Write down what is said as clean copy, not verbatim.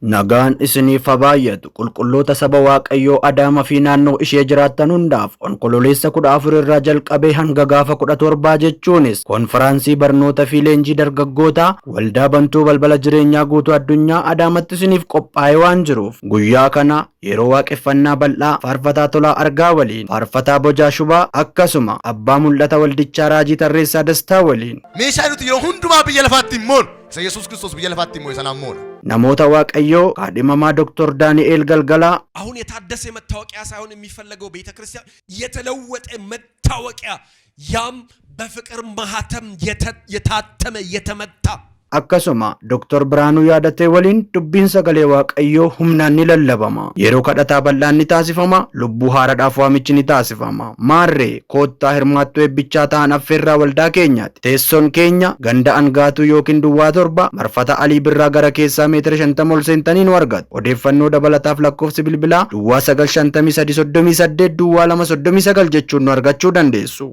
Nagaan isiniif haa baay'atu. Qulqulloota saba Waaqayyoo Adaama fi naannoo ishee jiraattan hundaaf Onkololeessa 14 irraa jalqabee hanga gaafa 17 jechuunis konfiraansii barnoota fi leenjii dargaggootaa Waldaa Bantuu Balbala Jireenyaa Guutuu Addunyaa Adaamatti isiniif qophaa'ee waan jiruuf guyyaa kana yeroo waaqeffannaa bal'aa Faarfataa Tolaa Argaa waliin, Faarfataa Bojaa Shubaa akkasuma Abbaa Mul'ata Waldichaa Raajii Tarreessaa Dastaa waliin. Meeshaa nuti yeroo hundumaa biyya lafaatti hin moonu, isa Yesuus Kiristoos biyya lafaatti mo'e sanaan moona. Namoota Waaqayyoo kaadhimamaa Doktar Daani'eel Galgalaa, አሁን የታደሰ መታወቂያ ሳይሆን የሚፈለገው ቤተ ክርስቲያን የተለወጠ መታወቂያ ያም በፍቅር ማህተም የታተመ የተመታ akkasuma Dr. Birhaanuu Yaadatee waliin dubbiin sagalee Waaqayyoo humnaan ni lallabama. Yeroo kadhataa bal'aan ni taasifama. Lubbuu haaraadhaaf waamichi ni taasifama. Maarree koottaa hirmaattuu eebbichaa ta'an affeerraa waldaa keenyaati. Teessoon keenya ganda Angaatuu yookiin Duwwaa 7 marfata Alii Birraa gara keessaa meetira 50 ol seentanii nu argatu. Odeeffannoo dabalataaf lakkoofsi bilbilaa Duwwaa 9 53 38 Duwwaa 2 39 jechuun nu argachuu dandeessu.